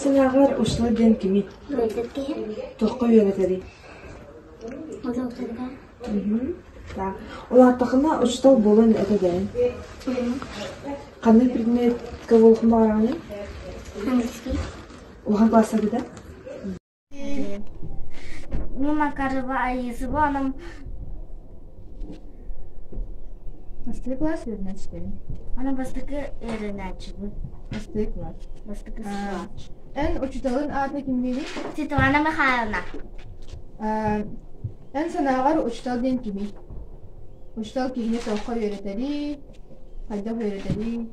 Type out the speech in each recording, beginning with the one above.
санааҕар учуутал диэн кимий? Үөрэтэр киһи. Туохха үөрэтэрий? Учууталга. Так. Улааттаххына учуутал буолуон этэ дээн. Ханнык предметкэ буолуоххун баҕараҕыный? Английский. Улахан класстарга да? Мин Макарова Аизова, онон Бастакы класс үөрэнээччитэбин. Онон бастакы үөрэнээччибин. Бастакы класс. Бастакы класс. Эн учууталын аата кимниний? Светлана Михайловна. Эн санааҕар учуутал диэн кимий? Учуутал киһини туохха үөрэтэрий? Хайдах үөрэтэрий?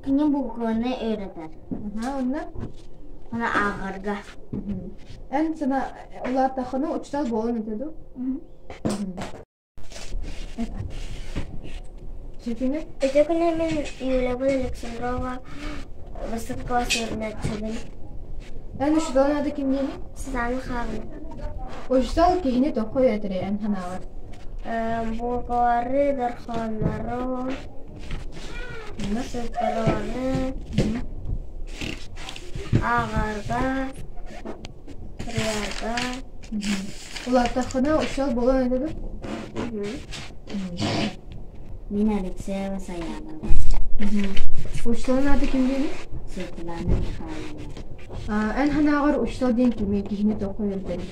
Кини букваны үөрэтэр. Аха, онно? Оны ааҕарга. Эн сана улааттаххына учуутал буолан этэ дуу? Сүтүнү? Ити күнү мин Юлябын Александрова бастакы класс үөрэнээччибин. Эн учууталын аата кимниэний? Светлана Михайловна. Учуутал киһини тоххо үөрэтэрий эн санааҕар? Буукалары, дорхооннору, сыттарылары, ааҕарга, суруйарга. Улааттаххына учуутал буолуон этэ дуо? Мин Алексеева Саянова. Учууталын аата ким диэний? Светлана Михайловна. Эн санааҕар учуутал диэн кимий? Киһини туохха үөрэтэрий?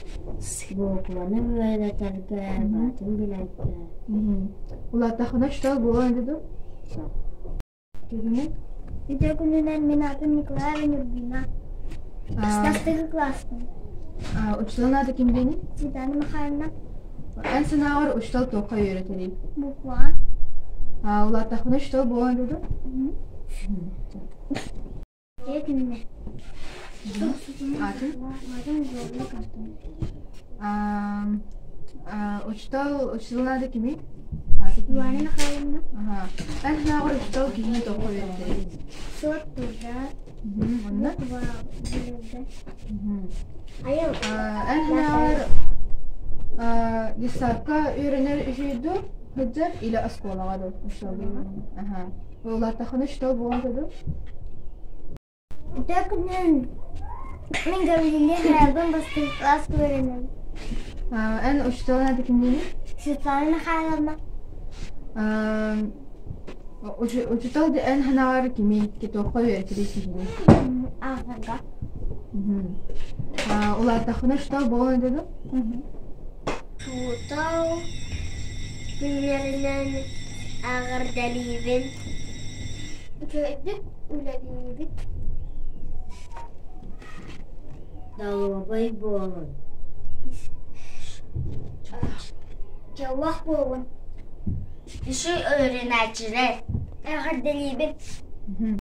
Буукуланы үөрэтэргэ, баатын билэргэ. Улааттаххына учуутал буолуон этэ дуо? Киһини? Ити күнүнэн мин аатым Николаева Нюрбина. Бастакы класспын. Учууталын аата ким диэний? Светлана Михайловна. Эн санааҕар учуутал туохха үөрэтэрий? Буква. Улааттаххына учуутал буолуон этэ дуо? Дьиэ күнүнэ. Аатын? Аатым Злобина Картон. Учуутал учууталын аата кимий? Луана Михайловна. Эн санааҕар учуутал киһини туохха үөрэтэрий? Суоттуурга. Онно? Буква билэргэ. Эн санааҕар детсадка үөрэнэр үчүгэй дуу, сылдьар или оскуолаҕа дуу учууталлыыр? Улааттаххына учуутал буолуон сөбүй? Үтүө күнүн мин Гаврилия Михайловна бастакы кылааска үөрэнэбин. Эн учууталын аата кимниний? Светлана Михайловна. Учуутал эн санааҕар кимий? Туохха үөрэтэрий киһини? Ааҕарга. Улааттаххына учуутал буолуон этэ дуо? Учуутал күннэринэн эҕэрдэлиибин. Үчүгэйдик үлэлиибит. Доруобай буолун. Дьоллоох буолун. Үчүгэй үөрэнээччилэр. Эҕэрдэлиибин.